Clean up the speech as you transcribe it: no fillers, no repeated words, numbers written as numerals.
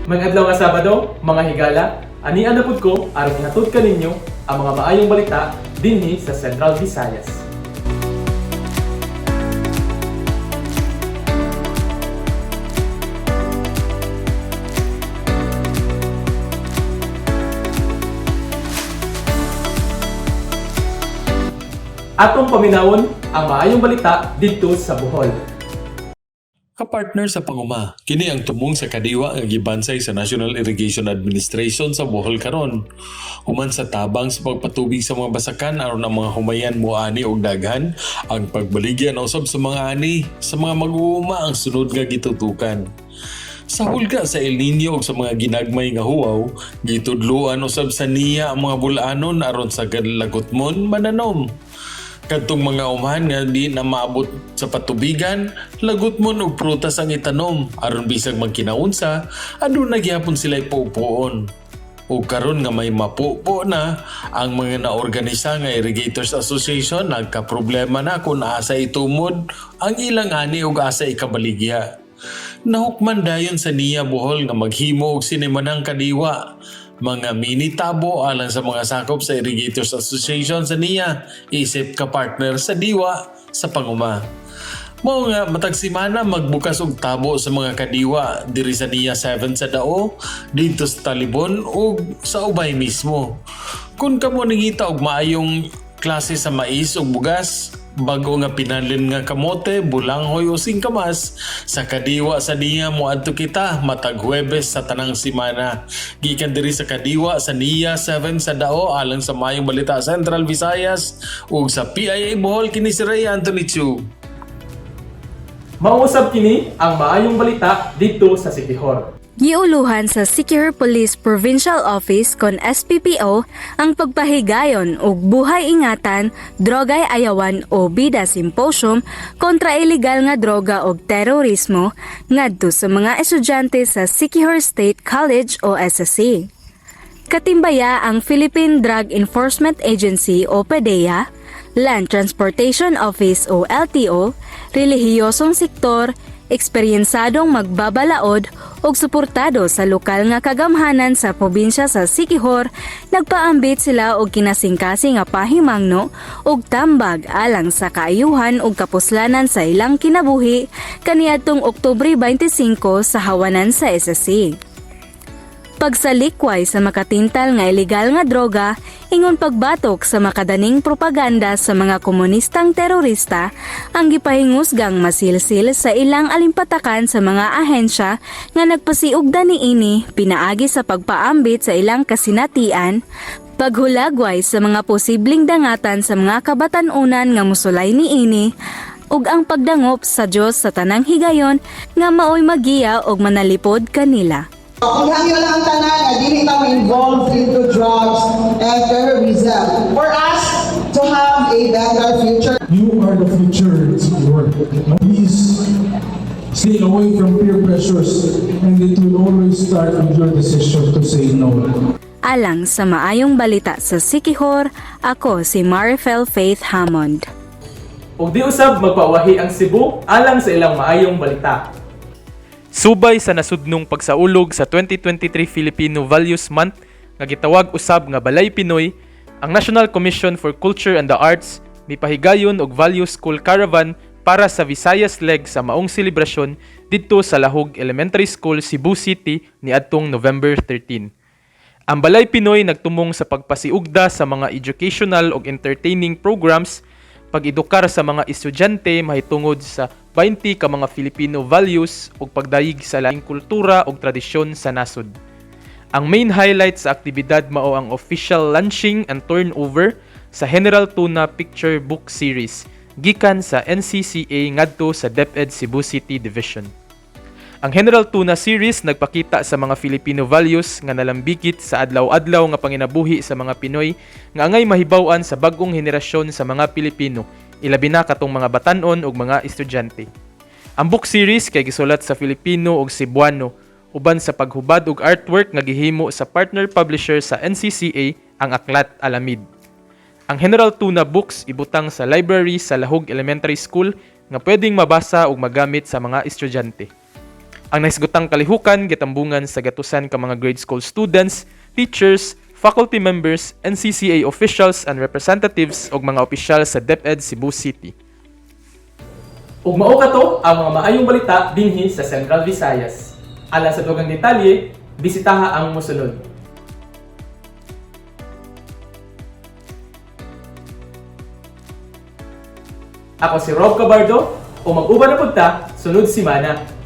Maayong adlaw nga Sabado, mga higala, ania na pud ko aron ihatod kaninyo ang mga maayong balita dinhi sa Central Visayas. Atong paminawon ang maayong balita didto sa Bohol. Kapartner sa panguma, kini ang tumong sa kadiwa nga gibansay sa National Irrigation Administration sa Bohol karon. Human sa tabang sa pagpatubig sa mga basakan aron ang mga humayan moani og daghan, ang pagbaligya na usab sa mga ani sa mga mag-uuma ang sunod nga gitutukan. Sa hulga sa El Nino ug sa mga ginagmay nga huwaw, gitudloan usab sa NIA ang mga bulanon aron sa lagotmon mananom. Kadtong mga umahan nga di na maabot sa patubigan, lagotmon og prutas ang itanom aron bisag magkinaunsa, aduna gihapon sila ipuupoon. O karon nga may mapupo na ang mga naorganisa nga Irrigators Association, nagkaproblema na kung asa itumod ang ilang ani ug asa ikabaligya. Nahukman dayon sa NIA Bohol nga maghimo og sinimanang kadiwa, mga mini tabo alang sa mga sakop sa Irrigators Association sa NIA isip ka partner sa diwa sa panguma. Mao nga matag semana magbukas og tabo sa mga kadiwa diri sa NIA 7 sa Dao, didto sa Talibon ug sa Ubay mismo. Kung kamo nangita og maayong klase sa mais ug bugas, bago nga pinanlin nga kamote, bulanghoy o singkamas, sa kadiwa sa NIA moadto kita matag Huwebes sa tanang semana. Gikan diri sa kadiwa sa NIA 7 sa Dao alang sa Maayong Balita Central Visayas ug sa PIA Bohol, kini si Ray Anthony Chu. Mao usab kini ang maayong balita didto sa Siquijor. Giuluhan sa Siquijor Police Provincial Office kon SPPO ang pagpahigayon og Buhay Ingatan, Drogay Ayawan o BIDA Symposium kontra ilegal nga droga og terorismo ngadto sa mga estudyante sa Siquijor State College o SSC. Katimbaya ang Philippine Drug Enforcement Agency o PDEA, Land Transportation Office o LTO, relihiyosong sektor, eksperyensadong magbabalaod ug suportado sa lokal nga kagamhanan sa probinsya sa Siquijor, nagpaambit sila og kinasingkasing nga pahimangno ug tambag alang sa kaayuhan ug kapuslanan sa ilang kinabuhi kaniadtong Oktubre 25 sa hawanan sa SSC. Pagsalikway sa makatintal nga ilegal nga droga, ingon pagbatok sa makadaning propaganda sa mga komunistang terorista ang gipahingusgang masilsil sa ilang alimpatakan sa mga ahensya nga nagpasiugda niini pinaagi sa pagpaambit sa ilang kasinatian, paghulagway sa mga posibleng dangatan sa mga kabatan-unan nga musulay niini, ug ang pagdangop sa Dios sa tanang higayon nga maoy magiya og manalipod kanila. Paghangyo lang ang tanan nga dili ta involved into drugs and terrorism for us to have a better future. You are the future work. Please stay away from peer pressures, and it will always start with your decision to say no. Alang sa Maayong Balita sa Siquijor, ako si Marifel Faith Hammond. Ug di usab magpawahi ang Cebu alang sa ilang maayong balita. Subay sa nasudnong pagsaulog sa 2023 Filipino Values Month nga gitawag usab nga Balay Pinoy, ang National Commission for Culture and the Arts mipahigayon og Value School Caravan para sa Visayas leg sa maong selebrasyon didto sa Lahug Elementary School, Cebu City niadtong November 13. Ang Balay Pinoy nagtumong sa pagpasiugda sa mga educational ug entertaining programs, pag-edukar sa mga estudyante mahitungod sa 20 ka mga Filipino values ug pagdayeg sa laing kultura ug tradisyon sa nasod. Ang main highlight sa aktibidad mao ang official launching and turnover sa Heneral Tuna Picture Book Series gikan sa NCCA ngadto sa DepEd Cebu City Division. Ang Heneral Tuna series nagpakita sa mga Filipino values nga nalambigit sa adlaw-adlaw nga panginabuhi sa mga Pinoy nga angay mahibaw-an sa bag-ong henerasyon sa mga Pilipino, ilabi na katong mga batan-on ug mga estudyante. Ang book series kay gisulat sa Filipino ug Cebuano uban sa paghubad og artwork nga gihimo sa partner publisher sa NCCA, ang Aklat Alamid. Ang Heneral Tuna books ibutang sa library sa Lahug Elementary School nga pwedeng mabasa ug magamit sa mga estudyante. Ang nahisgutang kalihukan gitambungan sa gatusan ka mga grade school students, teachers, faculty members, NCCA officials and representatives ug mga opisyal sa DepEd Cebu City. Ug mao kato ang mga maayong balita dinhi sa Central Visayas. Alang sa dugang detalye, bisitaha ang mosunod. Ako si Rob Cabardo, o mag-uban na pud ta sunod semana.